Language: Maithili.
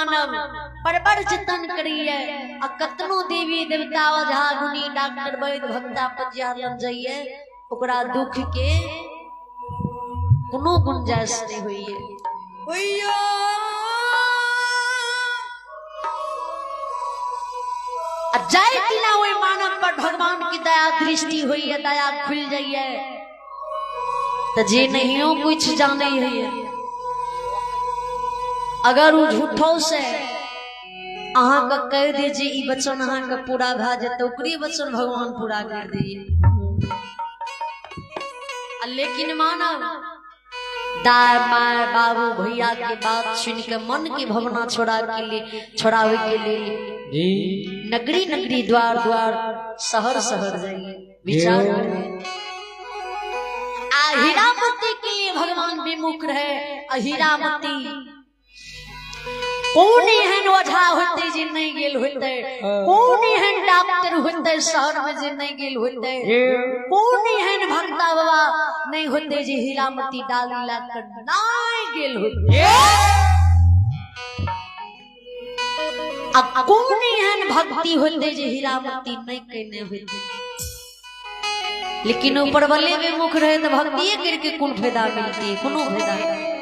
मानव बड़ जतन करिए आ कतनो देवी देवता ओझा गुनी डॉक्टर वैद्य भक्ता पजियार लग जाइए, ओकरा दुख के कोनो गुंजाइश नहीं होइए। होइयो। आ जाय दिना ओहि मानव पर भगवान की दया दृष्टि होइए, दया खुल जाइए, तो जे नहियो कुछ जाने है, अगर वो झूठो से अहाँ के कह दे जे ई वचन अहाँ के पूरा भए जेतै, ओकरे वचन भगवान पूरा कर दिए। लेकिन मानव दाय my बाबू भैया के बात सुन के मन की भावना छोड़ा के लिए, छोड़ावे के लिए जी नगरी नगरी द्वार द्वार शहर शहर जाइए विचार करिए। आ हीरामती के लिए भगवान विमुख रहे। आ हीरामती कोन एहन ओझा होते जे नहीं गेल होते, कोन एहन डॉक्टर होते शहर में जे नहीं गेल होते, कोन एहन भक्ता बाबा नहीं होते जे हीरामती डाली ला कर नहीं गेल होते। आ कोन एहन भक्ति होते जे हीरामती नहीं केने होते। लेकिन ऊपर वाले विमुख रहे तो भक्तिये करके कोन फायदा मिलती, कोनो फायदा नहीं।